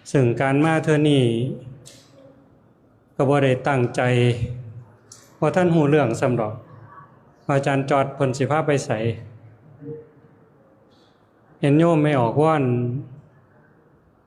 ເຊິ່ງການມາເທື່ອນີ້ກໍບໍ່ໄດ້ຕັ້ງໃຈ, ບໍ່ທັນຮູ້ເລື່ອງຊ້ຳດອກ ວ່າອາຈານຈອດເພິ່ນຊິພາໄປໃສ. ເຫັນໂຍມແມ່ອອກວອນ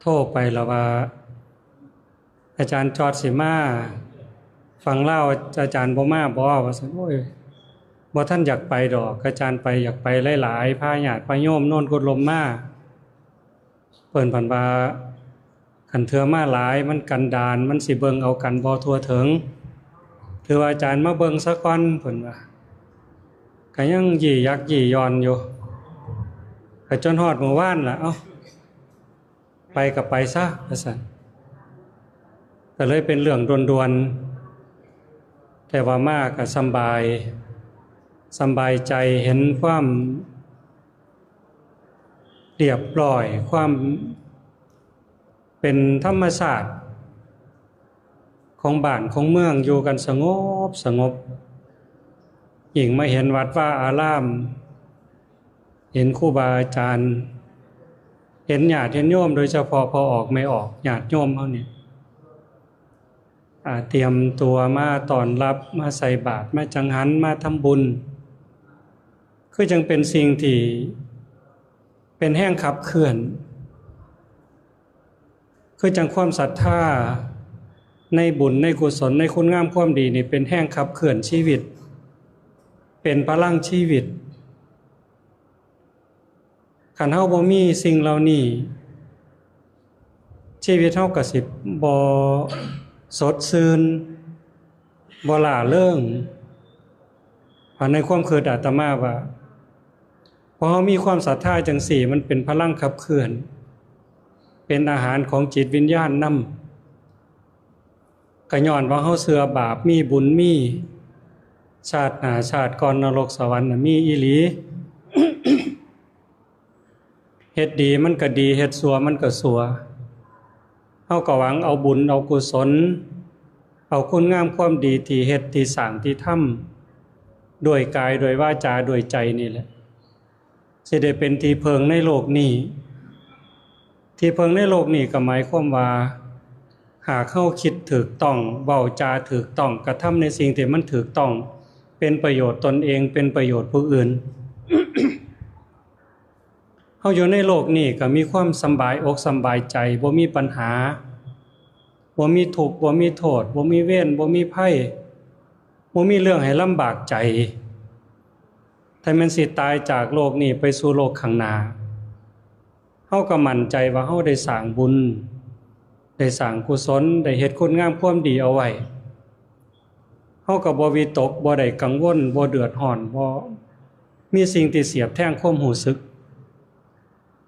ໂທໄປລະວ່າ ອາຈານຈອດຊິມາຝັ່ງລາວ ອາຈານບໍ່ມາບໍ່ ວ່າຊັ້ນ. ໂອ້ຍ ບໍ່ທັນຢາກໄປດອກ, ອາຈານໄປ ຢາກໄປຫຼາຍໆ ພາຍາດພາໂຍມໂນນກຸດລົມມາ. ເພິ່ນພັນວ່າ ຄັນເທື່ອມາຫຼາຍມັນກັນດານ, ມັນຊິເບິ່ງເອົາກັນບໍ່ທົ່ວເຖິງ. ຖືວ່າອາຈານມາເບິ່ງສາກ່ອນ ເພິ່ນວ່າ. ກະຍັງຢີ້ຢັກຢີ້ຢ່ອນຢູ່, ກະຈົນຮອດມື້ວານລະ ເອົ້າ ໄປກະໄປຊະ ວ່າຊັ້ນ. ກະເລີຍເປັນເລື່ອງດ່ວນໆ, ແຕ່ວ່າມາກະສຳບາຍ, ສຳບາຍໃຈ, ເຫັນຄວາມ ລຽບຮ້ອຍ, ຄວາມເປັນທຳມະຊາດຂອງບ້ານຂອງເມືອງ, ຢູ່ກັນສະຫງົບສະຫງົບ. ຍິ່ງມາເຫັນວັດວາອາລາມ, ເຫັນຄູບາອາຈານ, ເຫັນຍາດເຫັນໂຍມ, ໂດຍສະເພາະພໍ່ອອກແມ່ອອກ, ຍາດໂຍມເຮົານີ້ ອາ ຕຽມຕົວມາຕ້ອນຮັບ, ມາໃສ່ບາດ, ມາຈັງຫັນ, ມາທຳບຸນ, ຄືຈັ່ງເປັນສິ່ງທີ່ເປັນແຮງຂັບເຄື່ອນ, ຄືຈັ່ງຄວາມສັດທາໃນບຸນ, ໃນກຸສົນ, ໃນຄຸນງາມຄວາມດີນີ້ ເປັນແຮງຂັບເຄື່ອນຊີວິດ, ເປັນພະລັງຊີວິດ. ຄັນເຮົາບໍ່ມີສິ່ງເຫຼົ່ານີ້, ຊີວິດເຮົາກໍຊິບໍ່ສົດຊື່ນ, ບໍ່ລ່າເລີງ. ເພາະໃນຄວາມຄິດອາດຕະມາວ່າ, ເພາະເຮົາມີຄວາມສັດທາຈັ່ງຊີ້, ມັນເປັນພະລັງຂັບເຄື່ອນ, ເປັນອາຫານຂອງຈິດວິນຍານນຳ. ກໍຍ້ອນວ່າເຮົາເຊື່ອບາບມີບຸນມີ, ຊາດໜ້າຊາດກ່ອນນະລົກສະຫວັນນະມີອີ່ຫຼີ. ເຮັດດີມັນກໍດີ, ເຮັດຊົ່ວມັນກໍຊົ່ວ. ເຮົາກໍຫວັງເອົາບຸນເອົາກຸສົນ, ເອົາຄຸນງາມຄວາມດີທີ່ເຮັດ, ທີ່ສ້າງ, ທີ່ທຳ, ດ້ວຍກາຍ, ດ້ວຍວາຈາ, ດ້ວຍໃຈນີ້ແຫຼະ. ຊິໄດ້ເປັນທີ່ເພິ່ງໃນໂລກນີ້. ທີ່ເພິ່ງໃນໂລກນີ້ກໍໝາຍຄວາມວ່າ ຫາກເຮົາຄິດຖືກຕ້ອງ, ເວົ້າຈາຖືກຕ້ອງ, ກະທຳໃນສິ່ງທີ່ມັນຖືກຕ້ອງ, ເປັນປະໂຫຍດຕົນເອງ, ເປັນປະໂຫຍດຜູ້ອື່ນ, ເຮົາຢູ່ໃນໂລກນີ້ກໍມີຄວາມສຳບາຍອົກສຳບາຍໃຈ, ບໍ່ມີປັນຫາ, ບໍ່ມີທຸກ, ບໍ່ມີໂທດ, ບໍ່ມີເວນ, ບໍ່ມີໄພ, ບໍ່ມີເລື່ອງໃຫ້ລຳບາກໃຈ. ຖ້າແມ່ນຊິຕາຍຈາກໂລກນີ້ໄປສູ່ໂລກຂ້າງໜ້າ, ເຮົາກໍໝັ້ນໃຈວ່າເຮົາໄດ້ສ້າງບຸນ, ໄດ້ສ້າງກຸສົນ, ໄດ້ເຮັດຄຸນງາມຄວາມດີເອົາໄວ້. ເຮົາກໍບໍ່ວິຕົກ, ບໍ່ໄດ້ກັງວົນ, ບໍ່ເດືອດຮ້ອນ, ບໍ່ມີສິ່ງທີ່ສຽບແທງຄວາມຮູ້ສຶກ.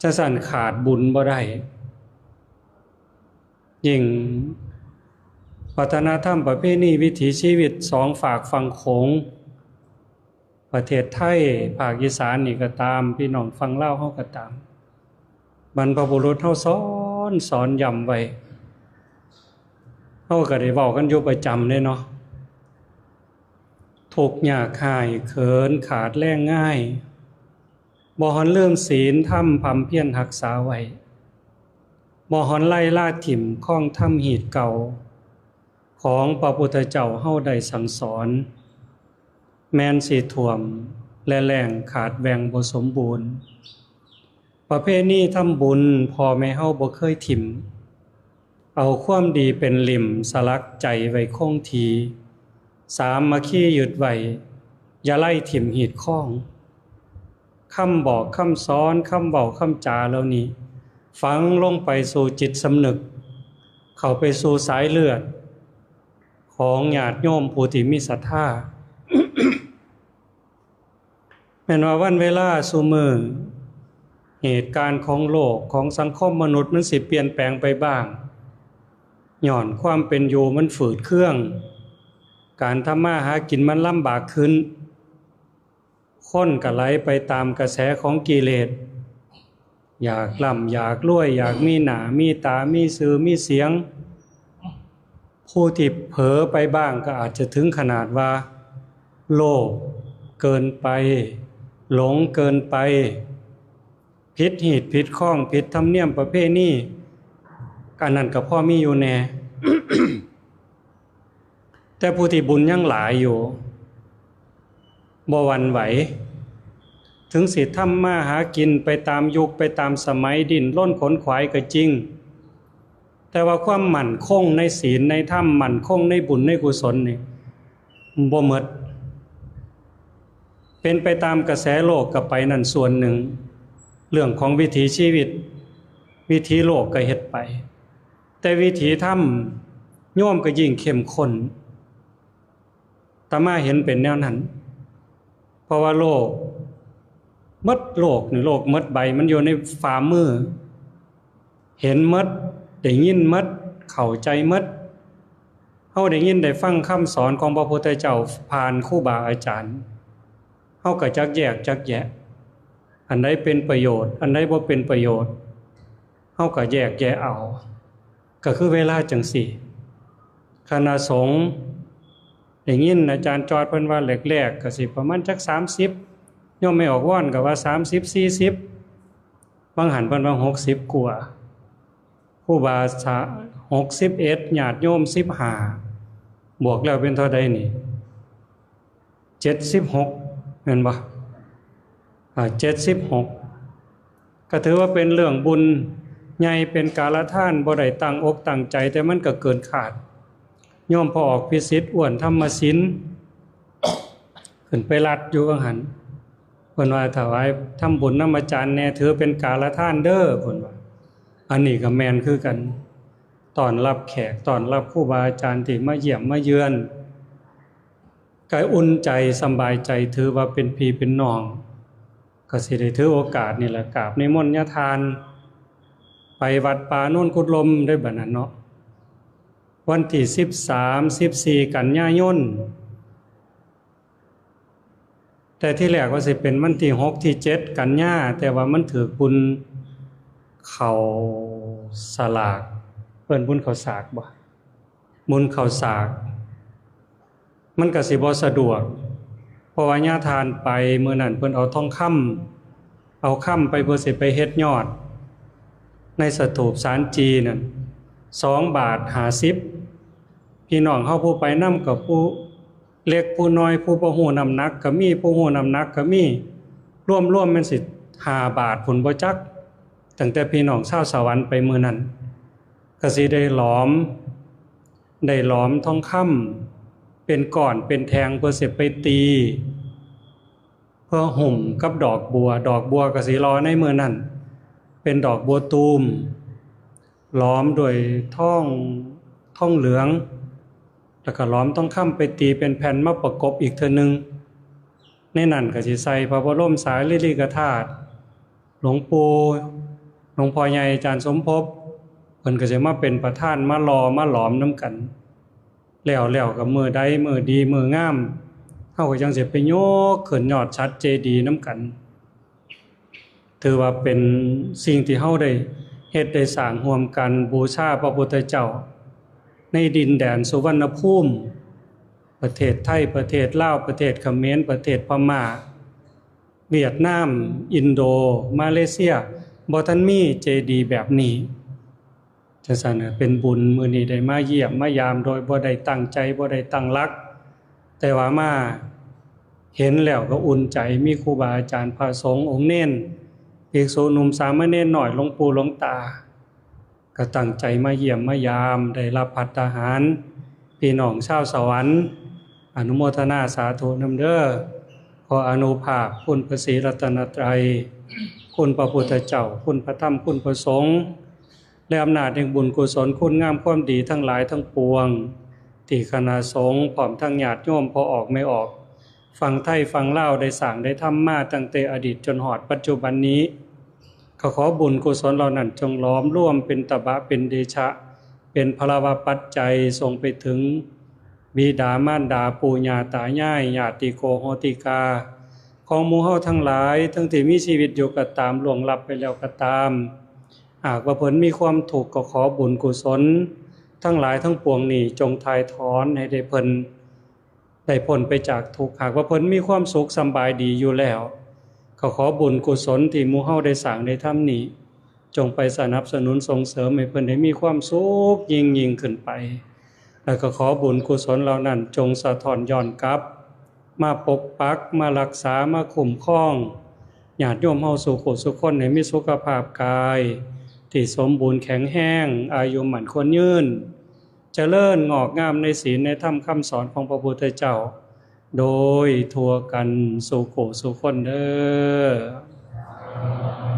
ຈັ່ງຊັ້ນຂາດບຸນບໍ່ໄດ້. ຍິ່ງວັດທະນະທຳປະເພນີວິຖີຊີວິດສອງຟາກຝັ່ງໂຂງ ປະເທດໄທ ພາກອີສານນີ້ກໍຕາມ, ພີ່ນ້ອງຝັ່ງລາວເຮົາກໍຕາມ, ບັນພະບຸລຸດເຮົາສອນ, ສອນຢ້ຳໄວ້, ເຮົາກໍໄດ້ເວົ້າກັນຢູ່ປະຈຳເດ້ເນາະ, ທຸກຍາກຮ້າຍເຂີນຂາດແລງງາຍ, ບໍ່ຮອນລືມສິນທຳພຳພຽນຮັກສາໄວ້, ບໍ່ຮອນໄລລາຖິ້ມຄອງທຳຮີດເກົ່າ ຂອງພະພຸດທະເຈົ້າເຮົາໄດ້ສັ່ງສອນ, ແມ່ນຊິຖ້ວມ ແລະ ແລ້ງຂາດແວ່ງບໍ່ສົມບູນ. ປະເພນີທຳບຸນພໍ່ແມ່ເຮົາບໍ່ເຄີຍຖິ້ມ, ເອົາຄວາມດີເປັນລິ້ມສະຫຼັກໃຈໄວ້ຄົງທີ່, ສາມັກຄີຍຶດໄວ້, ຢ່າໄລຖິ້ມຮີດຄອງ. ຄຳບອກຄຳສອນ, ຄຳເວົ້າຄຳຈາເຫຼົ່ານີ້ ຝັງລົງໄປສູ່ຈິດສຳນຶກ, ເຂົ້າໄປສູ່ສາຍເລືອດຂອງຍາດໂຍມຜູ້ທີ່ມີສັດທາ. ແມ່ນວ່າວັນເວລາຊຸມື້, ເຫດການຂອງໂລກ, ຂອງສັງຄົມມະນຸດ ມັນຊິປ່ຽນແປງໄປບ້າງ, ຍ້ອນຄວາມເປັນຢູ່ມັນຝືດເຄືອງ, ການທຳມາຫາກິນມັນລຳບາກຂຶ້ນ. ຄົນກໍໄຫຼໄປຕາມກະແສຂອງກິເລດ, ຢາກລ່ຳຢາກລວຍ, ຢາກມີໜ້າມີຕາ, ມີຊື່ມີສຽງ. ຜູ້ທີ່ເຜີໄປບ້າງກໍອາດຈະເຖິງຂະໜາດວ່າໂລບເກີນໄປ, ຫຼົງເກີນໄປ, ຜິດຮີດຜິດຄອງ, ຜິດທຳນຽມປະເພນີ, ອັນນັ້ນກໍພໍມີຢູ່ແດ່ ແຕ່ຜູ້ທີ່ບຸນຍັງຫຼາຍຢູ່ ບໍ່ຫວັ່ນໄຫວ ເຖິງຊິທຳມາຫາກິນໄປຕາມຍຸກ ໄປຕາມສະໄໝ ດີ້ນລົນຂົນຂວາຍກໍຈິງ, ແຕ່ວ່າຄວາມໝັ້ນຄົງໃນສິນໃນທຳ ໝັ້ນຄົງໃນບຸນໃນກຸສົນນີ້ບໍ່ໝົດ. ເປັນໄປຕາມກະແສໂລກກໍໄປນັ້ນສ່ວນໜຶ່ງ, ເລື່ອງຂອງວິຖີຊີວິດ ວິຖີໂລກກໍເຮັດໄປ, ແຕ່ວິຖີທຳໂຍມກໍຍິ່ງເຂັ້ມຂຸ້ນ. ອາດຕະມາເຫັນເປັນແນວນັ້ນ ເພາະວ່າໂລກ ໝົດໂລກນີ້ ໂລກໝົດໃບ ມັນຢູ່ໃນຝ່າມື ເຫັນໝົດ ໄດ້ຍິນໝົດ ເຂົ້າໃຈໝົດ. ເຮົາໄດ້ຍິນໄດ້ຟັງຄຳສອນຂອງພະພຸດທະເຈົ້າຜ່ານຄູບາອາຈານ, ເຮົາກໍຈັກແຍກຈັກແຍະ ອັນໃດເປັນປະໂຫຍດ ອັນໃດບໍ່ເປັນປະໂຫຍດ ເຮົາກໍແຍກແຍະເອົາ. ກໍຄືເວລາຈັ່ງຊີ້ ຄະນະສົງ ໄດ້ຍິນອາຈານຈອດເພິ່ນວ່າແລກໆ ກໍຊິປະມານຈັກສາມສິບ, ໂຍມແມ່ອອກວອນກໍວ່າສາມສິບ ສີ່ສິບ, ບາງຫັ້ນເພິ່ນວ່າຫົກສິບກວ່າ, ຄູບາສາ ຫົກສິບເອັດ, ຍາດໂຍມສິບຫ້າ ບວກແລ້ວເປັນເທົ່າໃດນີ້? ເຈັດສິບຫົກ ແມ່ນບໍ່? ອ່າ ເຈັດສິບຫົກ ກໍຖືວ່າເປັນເລື່ອງບຸນໃຫຍ່ ເປັນກາລະທານ ບໍ່ໄດ້ຕັ້ງອົກຕັ້ງໃຈ ແຕ່ມັນກໍເກີນຄາດ. ໂຍມພໍ່ອອກພິສິດ ອ້ວນທຳມະສິນ ຂຶ້ນໄປລັດຢູ່ວ່າງຫັ້ນ ເພິ່ນວ່າ ຖວາຍທຳບຸນນຳອາຈານແດ່ ຖືເປັນກາລະທານເດີ້ ເພິ່ນວ່າ. ອັນນີ້ກໍແມ່ນຄືກັນ ຕ້ອນຮັບແຂກ ຕ້ອນຮັບຄູບາອາຈານທີ່ມາຢ້ຽມມາເຢືອນ ກໍອຸ່ນໃຈສະບາຍໃຈ ຖືວ່າເປັນພີ່ເປັນນ້ອງ. ກໍຊິໄດ້ຖືໂອກາດນີ້ແຫຼະ ກາບນິມົນຍາທ່ານ ໄປວັດປ່າໂນນກຸດລົມເດ້ ບັດນັ້ນເນາະ ວັນທີສິບສາມ ສິບສີ່ ກັນຍາຍົນ. ແຕ່ທີແລກວ່າຊິເປັນວັນທີຫົກ ທີເຈັດ ກັນຍາ, ແຕ່ວ່າມັນຖືກບຸນເຂົ້າສະຫຼາກ ເອີ້ນບຸນເຂົ້າສາກບໍ່? ບຸນເຂົ້າສາກ ມັນກໍຊິບໍ່ສະດວກ ເພາະວ່າຍາທ່ານໄປມື້ນັ້ນ ເພິ່ນເອົາທອງຄຳ ເອົາຄຳໄປເພື່ອຊິໄປເຮັດຍອດໃນສະຖູບສານຈີນັ້ນ ສອງບາດຫ້າສິບ. ພີ່ນ້ອງເຮົາຜູ້ໄປນຳກໍຜູ້ເລັກຜູ້ນ້ອຍ ຜູ້ບໍ່ຮູ້ນ້ຳໜັກກໍມີ ຜູ້ຮູ້ນ້ຳໜັກກໍມີ ລວມໆ ແມ່ນຊິຫ້າບາດພຸ້ນບໍ່ຈັກ. ຕັ້ງແຕ່ພີ່ນ້ອງຊາວສະຫວັນໄປມື້ນັ້ນ ກໍຊິໄດ້ຫຼອມ ໄດ້ຫຼອມທອງຄຳເປັນກ້ອນເປັນແທ່ງ ເພື່ອຊິໄປຕີ ເພື່ອຫຸ້ມກັບດອກບົວ. ດອກບົວກໍຊິຫຼໍ່ໃນມື້ນັ້ນ ເປັນດອກບົວຕູມ ຫຼອມດ້ວຍທອງ ທອງເຫຼືອງ ແລ້ວກໍຫຼອມທອງຄຳໄປຕີເປັນແຜ່ນມາປະກົບອີກເທື່ອໜຶ່ງ. ໃນນັ້ນກໍຊິໃສ່ພະບໍລົມສາລີລິກະທາດ ຫຼວງປູ່ ຫຼວງພໍ່ໃຫຍ່ອາຈານສົມພົບ ເພິ່ນກໍຊິມາເປັນປະທານ ມາຫຼໍ່ມາຫຼອມນຳກັນ. ແລ້ວ ແລ້ວກໍມື້ໃດມື້ດີມື້ງາມ ເຮົາກໍຈັ່ງຊິໄປຍົກຂຶ້ນຍອດສັດເຈດີນຳກັນ. ຖືວ່າເປັນສິ່ງທີ່ເຮົາໄດ້ເຮັດໄດ້ສ້າງຮ່ວມກັນ ບູຊາພະພຸດທະເຈົ້າ ໃນດິນແດນສຸວັນນະພູມ ປະເທດໄທ ປະເທດລາວ ປະເທດຂະເໝນ ປະເທດພະມ້າ ຫວຽດນາມ ອິນໂດ ມາເລເຊຍ ບໍ່ທັນມີເຈດີແບບນີ້. ຈັ່ງຊັ້ນເປັນບຸນ ມື້ນີ້ໄດ້ມາຢ້ຽມມາຢາມໂດຍບໍ່ໄດ້ຕັ້ງໃຈ ບໍ່ໄດ້ຕັ້ງຫຼັກ ແຕ່ວ່າມາເຫັນແລ້ວກໍອຸ່ນໃຈ ມີຄູບາອາຈານ ພະສົງ ອົງເນນ ພິກສຸໜຸ່ມ ສາມະເນນນ້ອຍ ຫຼວງປູ່ຫຼວງຕາ ກໍຕັ້ງໃຈມາຢ້ຽມມາຢາມ ໄດ້ຮັບພັດຕາຫານ ພີ່ນ້ອງຊາວສະຫວັນ ອະນຸໂມທະນາສາທຸນຳເດີ້. ຂໍອະນຸພາບຄຸນພະສີລັດຕະນະໄຕ ຄຸນພະພຸດທະເຈົ້າ ຄຸນພະທຳ ຄຸນພະສົງ ແລະ ອຳນາດແຫ່ງບຸນກຸສົນ ຄຸນງາມຄວາມດີທັງຫຼາຍທັງປວງ ທີ່ຄະນະສົງ ພ້ອມທັງຍາດໂຍມ ພໍ່ອອກແມ່ອອກ ຝັ່ງໄທຝັ່ງລາວ ໄດ້ສ້າງໄດ້ທຳມາຕັ້ງແຕ່ອະດີດຈົນຮອດປັດຈຸບັນນີ້ ກໍຂໍບຸນກຸສົນເຫຼົ່ານັ້ນ ຈົ່ງຫຼອມລວມເປັນຕະບະເປັນເດຊະ ເປັນພະລະວະປັດໄຈ ສົ່ງໄປເຖິງບິດາມານດາ ປູ່ຍ່າຕາຍາຍ ຍາຕິໂກໂຫຕິກາ ຂອງໝູ່ເຮົາທັງຫຼາຍ ທັງທີ່ມີຊີວິດຢູ່ກໍຕາມ ລ່ວງລັບໄປແລ້ວກໍຕາມ. ຫາກວ່າເພິ່ນມີຄວາມທຸກ ກໍຂໍບຸນກຸສົນທັງຫຼາຍທັງປວງນີ້ ຈົ່ງຖ່າຍຖອນໃຫ້ໄດ້ເພິ່ນ ໄດ້ພົ້ນໄປຈາກທຸກ. ຫາກວ່າເພິ່ນມີຄວາມສຸກສຳບາຍດີຢູ່ແລ້ວ ກໍຂໍບຸນກຸສົນທີ່ໝູ່ເຮົາໄດ້ສ້າງໄດ້ທຳນີ້ ຈົ່ງໄປສະໜັບສະໜູນສົ່ງເສີມໃຫ້ເພິ່ນໄດ້ມີຄວາມສຸກຍິ່ງໆຂຶ້ນໄປ ແລ້ວກໍຂໍບຸນກຸສົນເຫຼົ່ານັ້ນຈົ່ງສະທ້ອນຍ້ອນກັບ ມາປົກປັກ ມາຮັກສາ ມາຄຸ້ມຄອງ ຍາດໂຍມເຮົາສູ່ຄູ່ສູ່ຄົນໃຫ້ມີສຸຂະພາບກາຍທີ່ສົມບູນແຂງແຮງ, ອາຍຸໝັ້ນຂວັນຍືນ, ຈະເລີນງອກງາມໃນສິນໃນທຳຄຳສອນຂອງພະພຸດທະເຈົ້າ ໂດຍທົ່ວກັນສູ່ຄູ່ສູ່ຄົນເດີ້.